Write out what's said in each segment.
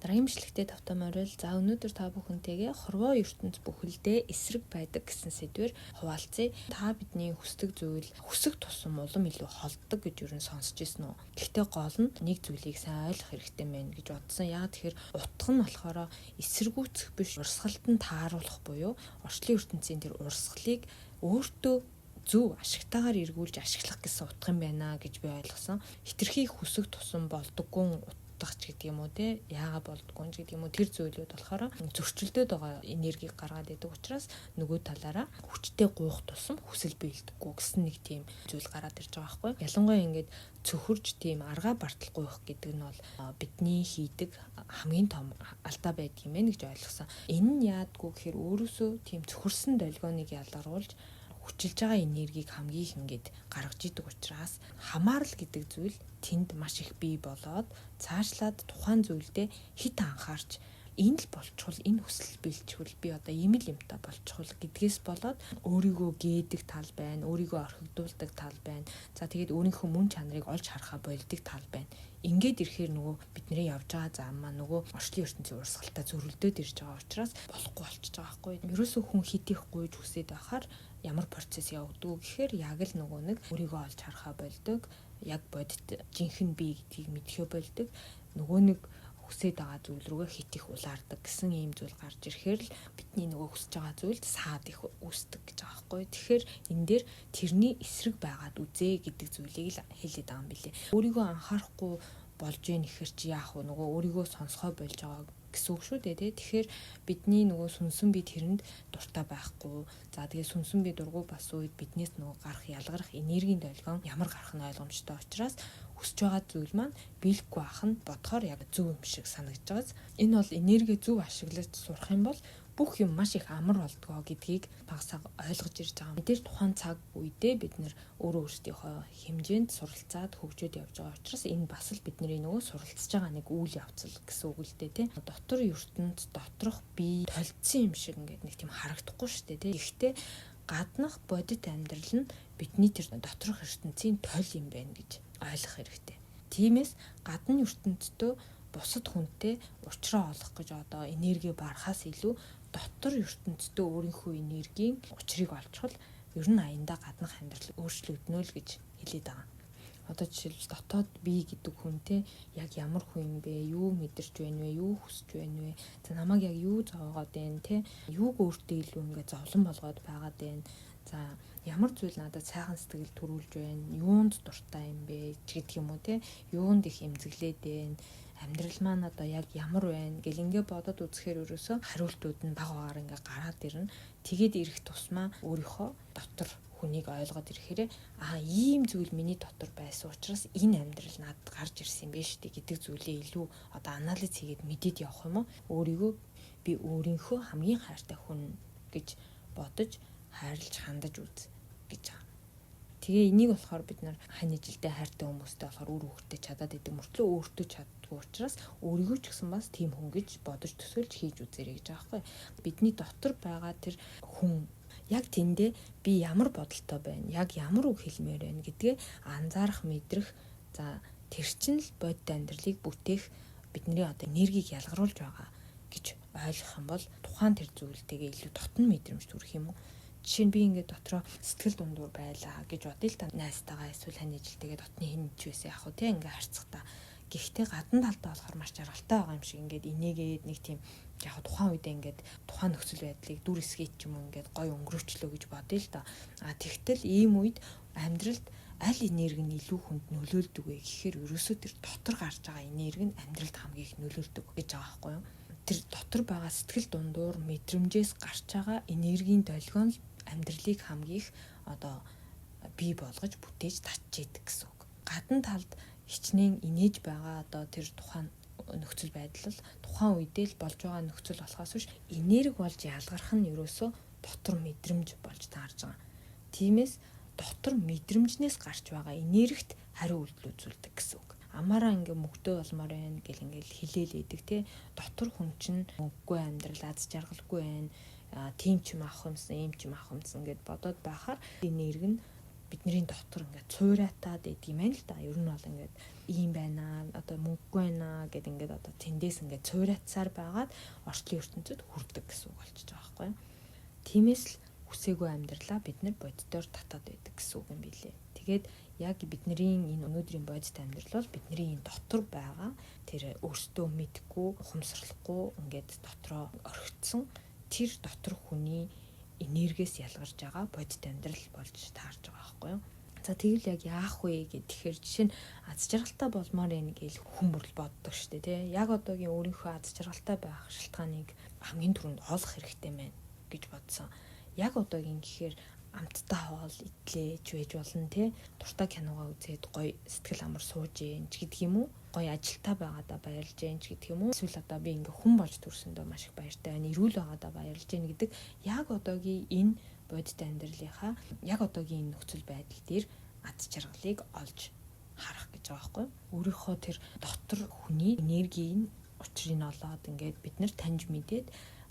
Дараагийн бичлэгтээ тавтай морил. За, өнөөдөр та бүхэнтэйгээ хорвоо ертөнц бүхэлдээ эсрэг байдаг гэсэн сэдвээр хуваалцъя. Та бидний хүсдэг зүйл хүсэх тусам улам илүү холддог гэж юу н сонсч ирсэн үү? Гэхдээ гол нь нэг зүйлийг сайн ойлгох хэрэгтэй мэн гэж бодсон. Яг тэгэхээр утга нь болохоор эсэргүүцэх биш, урсгалд нь тааруулах буюу орчлын ертөнцийн тэр урсгалыг өөртөө зөв ашигтайгаар эргүүлж ашиглах гэсэн утга юм байна гэж би ойлгосон. Хитрхи хүсэх тусам болдоггүй утгач гэдэг юм уу те, яага болдгоо ч гэдэг юм уу, тэр зүйлүүд болохоор зөрчилдөд байгаа энергийг гаргаад идэг учраас нөгөө талаараа хүчтэй гуйх тусам хүсэл биелдэггүй гэсэн нэг тийм зүйл гараад ирж байгаа байхгүй. Ялангуяа ингээд цөхөрж тийм аргаа бартал гуйх гэдэг нь бол бидний хийдэг хамгийн том алдаа байдаг юм байна гэж ойлгосон. Энэ нь яадгүй гэхээр өөрөөсөө тийм цөхөрсөн долгионыг ялгаруулж хүчилж байгаа энергийг хамгийн их ингээд гаргаж идэг учраас хамаарал гэдэг зүйл тэнд маш их бий болоод цаашлаад тухайн зүйлдээ хит анхаарч, энэ л болчхол, энэ хүсэл бэлчвэл би одоо ийм л юмтай болчхол гэдгээс болоод өөрийгөө гээдэг тал байна, өөрийгөө орхигдуулдаг тал байна. За, тэгээд өөрийнхөө мөн чанарыг олж харахаа болдог тал байна. Ингээд ирэхээр нөгөө бидний явж байгаа зам маань нөгөө орчлын ертөнцийн урсгалтай зөрөлдөөд ирж байгаа учраас болохгүй болчихж байгаа байхгүй. Ерөөсөө хүн хит их гуйж хүсээд байхаар ямар процесс явагддаг гэхээр яг л нөгөө нэг өөрийгөө олж харахаа болдог, яг бодит жинхэнэ би гэдгийг мэдхээ болдог, нөгөө нэг хүсээд байгаа зүйл рүүгээ хит их улаардаг гэсэн ийм зүйл гарч ирэхээр л бидний нөгөө хүсэж байгаа зүйлд саад их үүсдэг гэж байгаа байхгүй. Тэгэхээр энэ дээр тэрний эсрэг байгаад үзээ гэдэг зүйлийг л хэлээд байгаа юм билээ. Өөрийгөө анхаарахгүй болж гин ихэр чи яах вэ? Нөгөө өөрийгөө сонсгоо болж байгаа гэсэн үг шүү дээ, тий. Тэгэхээр бидний нөгөө сүнсэн би тэрэнд дуртай байхгүй. За, тэгээ сүнсэн би дургу бас үед биднээс нөгөө гарах ялгарах энергийн долгион ямар гарах нь ойлгомжтой учраас хүсэж байгаа зүйл маань биелэхгүй ах нь бодохоор яг зөв юм шиг санагдаж байгаас энэ бол энерги зөв ашиглаж сурах юм бол бүх юм маш их амар болдгоо гэдгийг багасаа ойлгож ирж байгаа. Мэдээж тухайн цаг үедээ бид нэр өөрөө өөрсдийнхөө хэмжээнд суралцаад хөгжөөд явж байгаа учраас энэ бас л бидний нөгөө суралцж байгаа нэг үйл явцал гэсэн үг л дээ, тий. Дотор ертөнц, доторх бие толцсон юм шиг ингээд нэг тийм харагдахгүй шүү дээ, тий. Гэхдээ гаднах бодит амьдрал нь бидний тэр доторх ертөнцийн толь юм байна гэж ойлгох хэрэгтэй. Тиймээс гадна ертөнцийн бусад хүнтэй учраа олох гэж одоо энерги барахаас илүү дотор ертөнцийн өөрийнхөө энергийн учрыг олчвол ер нь аяндаа гаднах амьдрал өөрчлөгдөнө л гэж хэлээд байгаа. Одоо жишээлбэл, дотоод би гэдэг хүн те, яг ямар хүн юм бэ? Юу мэдэрч байна вэ? Юу хүсэж байна вэ? За, намайг яг юу зовоогоод байна те? Юуг өөртөө илүү ингээ зовлон болгоод байгаад байна? За, ямар зүйл надад сайхан сэтгэл төрүүлж байна? Юунд дуртай юм бэ ч гэдэг юм уу те? Юунд их эмзэглээд байна? Амьдрал маань одоо яг ямар байна гэл ингээ бодоод үзэхээр ерөөсөө хариултууд нь баг багаар ингээ гараад ирнэ. Тэгээд ирэх тусмаа өөрийнхөө дотор хүнийг ойлгоод ирэхээр аа, ийм зүйл миний дотор байсан учраас энэ амьдрал надад гарч ирсэн юм байна шүү дээ гэдэг зүйлээ илүү одоо анализ хийгээд мэдээд явах юм уу? Өөрийгөө би өөрийнхөө хамгийн хайртай хүн гэж бодож хайрлаж хандаж үз гэж байгаа. Тэгээ энийг болохоор бид нар хань ижилдээ хайртай хүмүүстэй болохоор үр хөвгтэй чадаад идэг мөртлөө өөртөө чаддгүй учраас өөрийгөө ч гэсэн бас тийм хүн гэж бодож төсөөлж хийж үзээрэй гэж байгаа байхгүй. Бидний дотор байгаа тэр хүн яг тэндээ би ямар бодолтой байна, яг ямар үг хэлмээр байна гэдгээ анзаарах, мэдрэх, за, тэр чинь л бодит амьдралыг бүтээх бидний одоо энергийг ялгаруулж байгаа гэж ойлгох юм бол тухайн тэр зүйлтэйгээ илүү дотн мэдрэмж төрөх юм уу? Жишээ нь, би ингээд дотроо сэтгэл дундуур байлаа гэж бодъё л та, найзтайгаа эсвэл хань ижилтэйгээ дотны хэн ч байсан яг хөө тий ингээд харьцахтаа. Гэхдээ гадна талдаа болохоор маш жаргалтай байгаа юм шиг ингээд инээгээд нэг тийм яг тухайн үедээ ингээд тухайн нөхцөл байдлыг дүр эсгээд ч юм уу ингээд гой өнгөрөөчлөө гэж бодъё л та. А тэгтэл ийм үед амьдралд аль энерги нь илүү хүнд нөлөөлдөг вэ гэхээр ерөөсөө тэр дотор гарч байгаа энерги нь амьдралд хамгийн их нөлөөлдөг гэж байгаа байхгүй юу? Тэр дотор байгаа сэтгэл дундуур мэдрэмжээс гарч байгаа энергийн долгион л амьдралыг хамгийн их одоо бий болгож бүтээж татж идэг гэсэн үг. Гадна талд хичнээн инээж байгаа одоо тэр тухайн нөхцөл байдал тухайн үедээ л болж байгаа нөхцөл болохоос биш, энерги болж ялгарх нь ерөөсөө дотор мэдрэмж болж таарж байгаа. Тиймээс дотор мэдрэмжнээс гарч байгаа энергит хариу үйлдэл үзүүлдэг гэсэн үг. Амаараа ингээ мөнгөтэй болмоор байна гэл ингээл хилээл идэг те. Дотор хүн чинь мөнгөгүй амьдрал аз жаргалгүй байна, тийм ч юм авах юмсан, ийм ч юм авах юмсан гэд бодоод байхаар энерги нь Бидний дотор ингээд цуураатаад байдаг юм байна л да. Ер нь бол ингээд ийм байна, одоо мөнгөгүй байна гэд ингээд одоо тэндээс ингээд цуураатсаар байгаад орчлон ертөнцид хүрдэг гэсэн үг болчихж байгаа байхгүй юу. Тиймээс л хүсээгүй амьдралаа бид нар боддоор татаад байдаг гэсэн үг юм билээ. Тэгээд яг бидний энэ өнөөдрийн бодит амьдрал бол бидний энэ дотор байгаа тэр өөртөө мэдгүй, ухамсарлахгүй ингээд дотроо орхитсон тэр дотор хүний энергиэс ялгарч байгаа бодит амьдрал болж таарж байгаа байхгүй юу? За, тэгвэл яг яах вэ гэх тэгэхээр жишээ нь аз жаргалтай болмоор байна гэж хүн бүр л боддог шүү дээ, тий. Яг одоогийн өөрийнхөө аз жаргалтай байх шалтгааныг хамгийн түрүүнд олох хэрэгтэй байна гэж бодсон. Яг одоогийн гэхээр амттай хоол идлээ ч байж болно, тий. Дуртай киногоо үзээд гоё сэтгэл амар сууж гин ч гэдэг юм уу. Гоё ажилтаа байгаадаа баярлж гин ч гэдэг юм уу. Эсвэл одоо би ингээ хүн болж төрсөндөө маш их баяртай байна. Эрүүл байгаадаа баярлж гин гэдэг яг одоогийн энэ бодит амьдралынхаа яг одоогийн энэ нөхцөл байдал дээр аз жаргалыг олж харах гэж байгаа байхгүй. Өөрийнхөө тэр дотор хүний энергийг учрыг олоод ингээд бид нар таньж мэдээд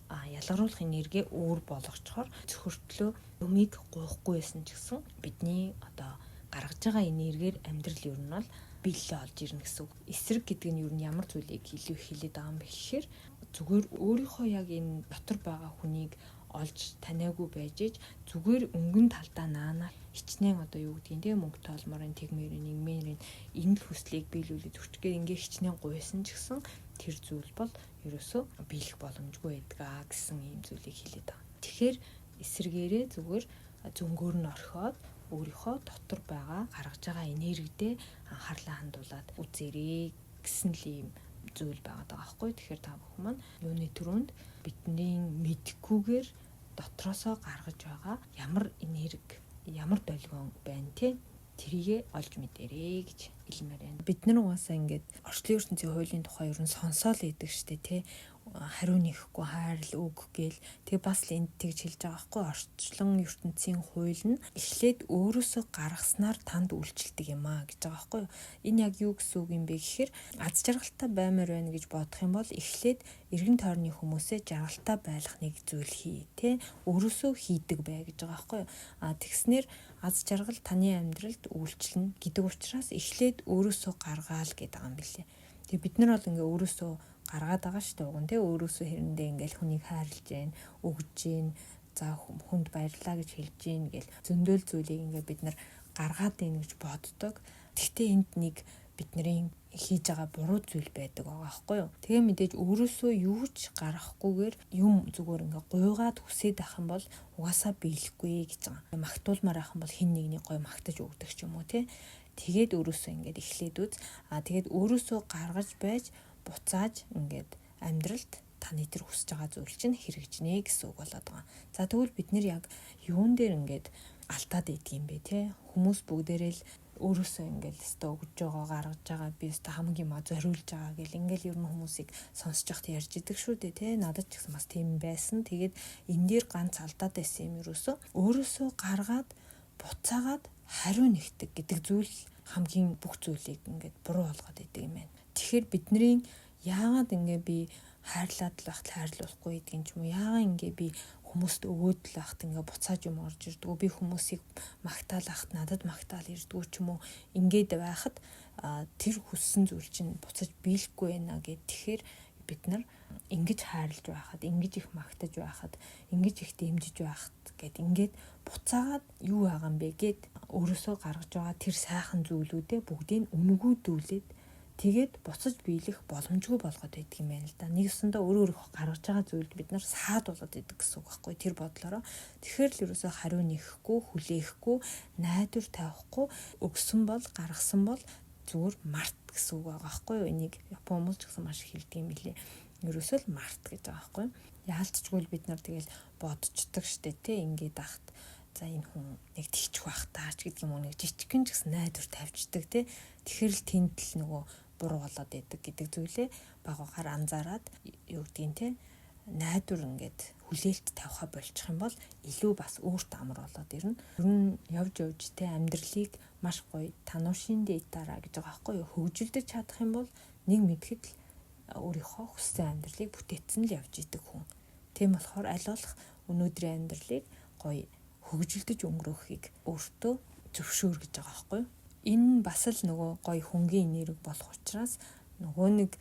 ялгаруулах энерги өөр болгочхоор цөхөртлөө юмыг гуйхгүй байсан ч гэсэн бидний одоо гаргаж байгаа энергиэр амьдрал ер нь бол биелэлээ олж ирнэ гэсэн үг. Эсрэг гэдэг нь ер нь ямар зүйлийг илүү их хэлээд байгаа юм бэ гэхээр зүгээр өөрийнхөө яг энэ дотор байгаа хүнийг олж таниагүй байж иж зүгээр өнгөн талдаа наана хичнээн одоо юу гэдгийг те мөнгө тоолморын тэгмэрийн нэгмэрийн энэ л хүслийг биелүүлээд өчгөө ингээ хичнээн гуйсан ч гэсэн тэр зүйл бол ерөөсөө биелэх боломжгүй байдгаа гэсэн ийм зүйлийг хэлээд байгаа. Тэгэхээр эсрэгээрээ зүгээр зөнгөөр нь орхиод өөрийнхөө дотор байгаа гаргаж байгаа энергидээ анхаарлаа хандуулад үзээрэй гэсэн л ийм зүйл байгаа даа байхгүй. Тэгэхээр та бүхэн маань юуны түрүүнд бидний мэдэхгүйгээр дотроосоо гаргаж байгаа ямар энерги, ямар долгион байна те, тэрийгэ олж мэдэрэй гэж хэлмээр байна. Бид нар угаасаа ингээд орчлон ертөнцийн хуулийн тухай ер нь сонсоол идэг штэ те, хариу нэхгүй хайрл үг гээл. Тэгээ бас л энд тэгж хэлж байгаа байхгүй, орчлон ертөнцийн хууль нь эхлээд өөрөөсөө гаргаснаар танд үйлчилдэг юм а гэж байгаа байхгүй. Энэ яг юу гэсэн үг юм бэ гэхээр аз жаргалтай баймаар байна гэж бодох юм бол эхлээд эргэн тойрны хүмүүсээ жаргалтай байлгах нэг зүйл хий те, өөрөөсөө хийдэг бай гэж байгаа байхгүй. А тэгснээр аз жаргал таны амьдралд үйлчлэнэ гэдэг учраас эхлээд өөрөөсөө гаргаал гэдэг байгаа юм билээ. Тэгээ бид нар бол ингээ өөрөөсөө гаргаад байгаа шүү дээ уг нь тий, өөрөөсөө хэрэндээ ингээл хүнийг хайрлаж гин, өгж гин, за хүнд баярлалаа гэж хэлж гин гэл зөндөөл зүйлийг ингээ бид нар гаргаад ийн гэж боддог. Гэхдээ энд нэг бидний хийж байгаа буруу зүйл байдаг байгаа байхгүй юу. Тэгээ мэдээж өөрөөсөө юу ч гаргахгүйгээр юм зүгээр ингээ гуйгаад хүсээд байх юм бол угаасаа биелэхгүй гэж байгаа. Магтуулмаар байх юм бол хэн нэгний гой магтаж өгдөг ч юм уу тий. Тэгээд өөрөөсөө ингээд эхлээд үз. А тэгээд өөрөөсөө гаргаж байж буцааж ингээд амьдралд таны тэр хүсэж байгаа зүйл чинь хэрэгжинэ гэсэн үг болоод байгаа. За, тэгвэл бид нэр яг юун дээр ингээд алдаад идэх юм бэ те? Хүмүүс бүгдээрээ л өөрөөсөө ингээл өстө өгж байгаа, гаргаж байгаа, би өстө хамгийн ма зориулж байгаа гэл ингээл ер нь хүмүүсийг сонсож байхад ярьж идэг шүү дээ те. Надад ч гэсэн бас тийм байсан. Тэгээд энэ дээр ганц алдаад байсан юм ерөөсөө өөрөөсөө гаргаад буцаагаад хариу нэгдэг гэдэг зүйл хамгийн бүх зүйлийг ингээд буруу болгоод идэг юм байна. Тэгэхээр бидний яагаад ингээ би хайрлаад л байхад хайрлуулахгүй гэдгийг ч юм уу, яагаад ингээ би хүмүүст өгөөд л байхад ингээ буцааж юм орж ирдгүү, би хүмүүсийг магтаал ахад надад магтаал ирдгүү ч юм уу, ингээд байхад тэр хүссэн зүйл чинь буцаж биелэхгүй байна гэд. Тэгэхээр бид нар ингэж хайрлаж байхад, ингэж их магтаж байхад, ингэж их дэмжиж байхад гэд ингээд буцаагаад юу байгаа юм бэ гэд өөрөөсөө гаргаж байгаа тэр сайхан зүйлүүдээ бүгдийг үнэгүйдүүлээд тэгээд буцаж биелэх боломжгүй болгоод байдаг юм байна л да. Нэг ёсондоо өөр өөрийнхөө гаргаж байгаа зүйлд бид нар саад болоод идэг гэсэн үг байхгүй тэр бодлороо. Тэгэхээр л ерөөсөө хариу нэхэхгүй, хүлээхгүй, найдвар тавихгүй, өгсөн бол, гаргасан бол зүгээр март гэсэн үг байгаа байхгүй юу? Энийг Япон хүмүүс ч гэсэн маш их хэлдэг юм билээ. Ерөөсөө л март гэж байгаа байхгүй юу? Яалтчгүй бид нар тэгэл бодцдог штэ тий, ингээд ахт за энэ хүн нэг тэгчих байх таач гэдэг юм уу, нэг жижигхэн ч гэсэн найдвар тавьчихдаг тий. Тэгэхээр л тэнд л нөгөө буруу болоод идэг гэдэг зүйлээ багаагаар анзаараад, юу гэдгийг те, найдвар ингээд хүлээлт тавихаа болчих юм бол илүү бас өөрт амар болоод ирнэ. Ер нь явж явж те амьдралыг маш гоё тануушин дэтара гэж байгаа байхгүй юу? Хөгжилдөж чадах юм бол нэг мэдхэд л өөрийнхөө хүссэн амьдралыг бүтээцэн л явж идэг хүн. Тийм болохоор аль болох өнөөдрийн амьдралыг гоё хөгжилдөж өнгөрөөхийг өөртөө зөвшөөр гэж байгаа байхгүй юу? Энэ бас л нөгөө гоё хөнгийн энерги болох учраас нөгөө нэг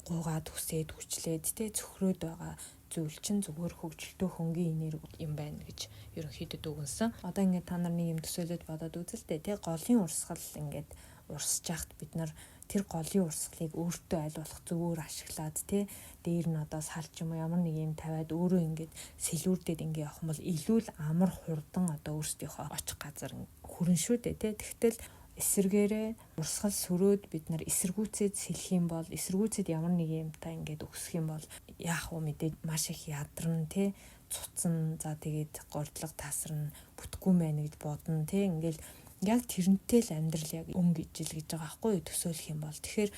гуйгаад хүсээд хүчлээд те цөхрөөд байгаа зүйл чинь зүгээр хөгжилтөө хөнгийн энерги юм байна гэж ерөнхийдөө дүгнсэн. Одоо ингээд та нар нэг юм төсөөлөд бодоод үзэлтэй те, голын урсгал ингээд урсж яхад бид нар тэр голын урсгалыг өөртөө аль болох зөвөр ашиглаад те, дээр нь одоо сал ч юм уу ямар нэг юм тавиад өөрөө ингээд сэлүүрдээд ингээд явах юм бол илүү л амар хурдан одоо өөрсдийнхөө очих газар хүрэн шүү дээ те. Тэгтэл эсэргээрээ урсгал сөрөөд бид нар эсэргүүцээд сэлэх юм бол, эсэргүүцээд ямар нэг юмтай ингээд өксөх юм бол яах вэ, мэдээд маш их ядарна те, цуцсан, за тэгээд гордлого тасарна, бүтэхгүй мэн гэж бодно те. Ингээл яг тэрнтэй л амьдрал яг өнгө ижил гэж байгаа байхгүй юу, төсөөлөх юм бол. Тэгэхээр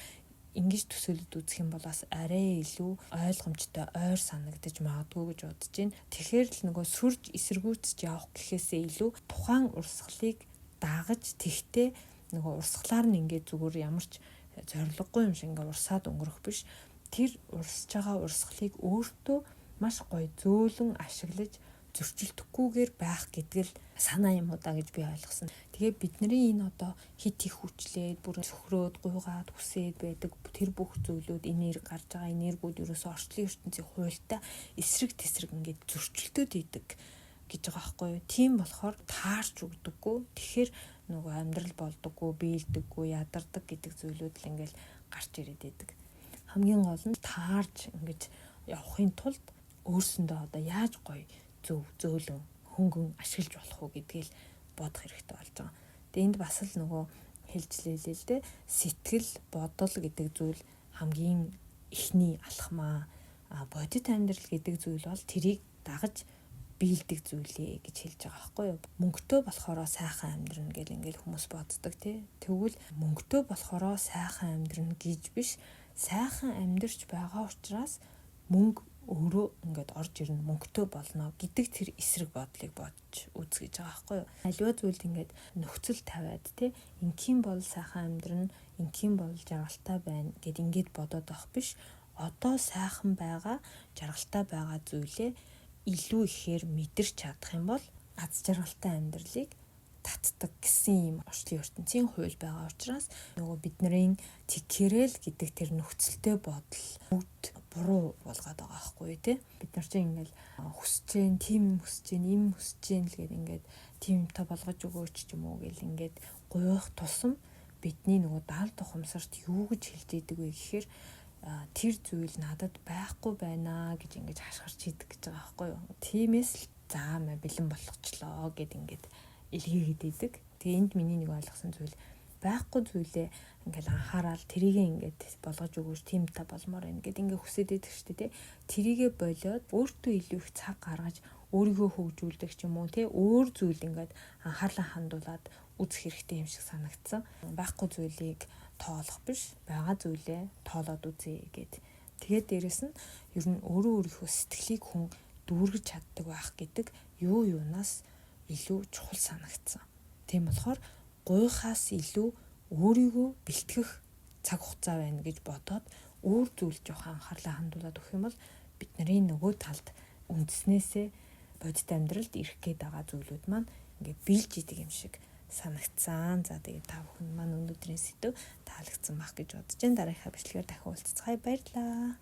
ингэж төсөөлөд үзэх юм бол бас арай илүү ойлгомжтой, ойр санагдаж магадгүй гэж бодож байна. Тэгэхээр л нөгөө сүрж эсэргүүцэж явах гэхээсээ илүү тухайн урсгалыг дагаж, тэгтээ нөгөө урсгалаар нь ингээд зүгээр ямар ч зорилгогүй юм шиг ингээд урсаад өнгөрөх биш. Тэр урсж байгаа урсгалыг өөртөө маш гоё зөөлөн ашиглаж зөрчилдөхгүйгээр байх гэдэг л санаа юм уу да гэж би ойлгосон. Тэгээ бидний энэ одоо хит их хүчлээд бүр цөхрөөд гуйгаад хүсээд байдаг тэр бүх зүйлүүд, энерги гарч байгаа энергиуд ерөөсөө орчлон ертөнцийн хуультай эсрэг тесрэг ингээд зөрчилдөд идэг гэж байгаа байхгүй юу. Тийм болохоор таарч өгдөггүй. Тэгэхээр нөгөө амьдрал болдоггүй, биелдэггүй, ядардаг гэдэг зүйлүүд л ингээл гарч ирээд идэг. Хамгийн гол нь таарж ингэж явахын тулд өөрсөндөө одоо яаж гоё зөв зөөлөн хөнгөн ашиглаж болох уу гэдгийг бодох хэрэгтэй болж байгаа. Тэгээ энд бас л нөгөө хэлжлээ л дээ. Сэтгэл, бодол гэдэг зүйл хамгийн эхний алхмаа. А бодит амьдрал гэдэг зүйл бол тэрийг дагаж биелдэг зүйлээ гэж хэлж байгаа байхгүй юу. Мөнгөтэй болохоро сайхан амьдрна гэл ингээл хүмүүс боддог тий. Тэгвэл мөнгөтэй болохоро сайхан амьдрна гэж биш, сайхан амьдарч байгаа учраас мөнгө өөрөө ингээд орж ирнэ, мөнгөтэй болно гэдэг тэр эсрэг бодлыг бодож үз гэж байгаа байхгүй юу. Аливаа зүйлд ингээд нөхцөл тавиад тий, ингийн бол сайхан амьдрна, ингийн бол жаргалтай байна гэд ингээд бодоод байх биш. Одоо сайхан байгаа, жаргалтай байгаа зүйлээ илүү ихээр мэдэрч чадах юм бол аз жаргалтай амьдралыг татдаг гэсэн юм орчлон ертөнцийн хууль байгаа учраас нөгөө бидний тэгхэрэл гэдэг тэр нөхцөлтэй бодол бүгд буруу болгоод байгаа байхгүй тий. Бид нар чинь ингээл хүсэж гэн, тийм юм хүсэж гэн, ийм хүсэж гэн л гээд ингээд тийм юмтай болгож өгөөч ч юм уу гэл ингээд гуйх тусам бидний нөгөө даалд ухамсарт юу гэж хэлж идэг вэ гэхээр тэр зүйл надад байхгүй байна гэж ингэж хашгирч идэг гэж байгаа байхгүй юу. Тиймээс л заа мэ бэлэн болгочлоо гэд ингээд илгээгээд идэг. Тэгээ энд миний нэг ойлгосон зүйл, байхгүй зүйлээ ингээл анхаарал тэрийгээ ингээд болгож өгөөч, тийм та болмоор байна гэд ингээ хүсээд идэх штэ тий. Тэрийгээ болиод өөртөө илүү их цаг гаргаж өөрийгөө хөгжүүлдэг ч юм уу тий, өөр зүйл ингээд анхаарлаа хандуулад үзэх хэрэгтэй юм шиг санагдсан. Байхгүй зүйлийг тоолох биш, байгаа зүйлээ тоолоод үзье гэд. Тэгээд дээрэс нь ер нь өөрөө өөрийнхөө сэтгэлийг хүн дүүргэж чаддаг байх гэдэг юу юунаас илүү чухал санагдсан. Тийм болохоор гуйхаас илүү өөрийгөө бэлтгэх цаг хугацаа байна гэж бодоод өөр зүйл жоохон анхаарлаа хандуулад өгөх юм бол бидний нөгөө талд үндснээсээ бодит амьдралд ирэх гээд байгаа зүйлүүд маань ингээд биелж идэг юм шиг санагдсан. За тэгээд та бүхэн маань өнөөдрийн сэдэв таалагдсан байх гэж бодож байна. Дараагийнхаа бичлэгээр дахин уулзцгаая. Баярлалаа.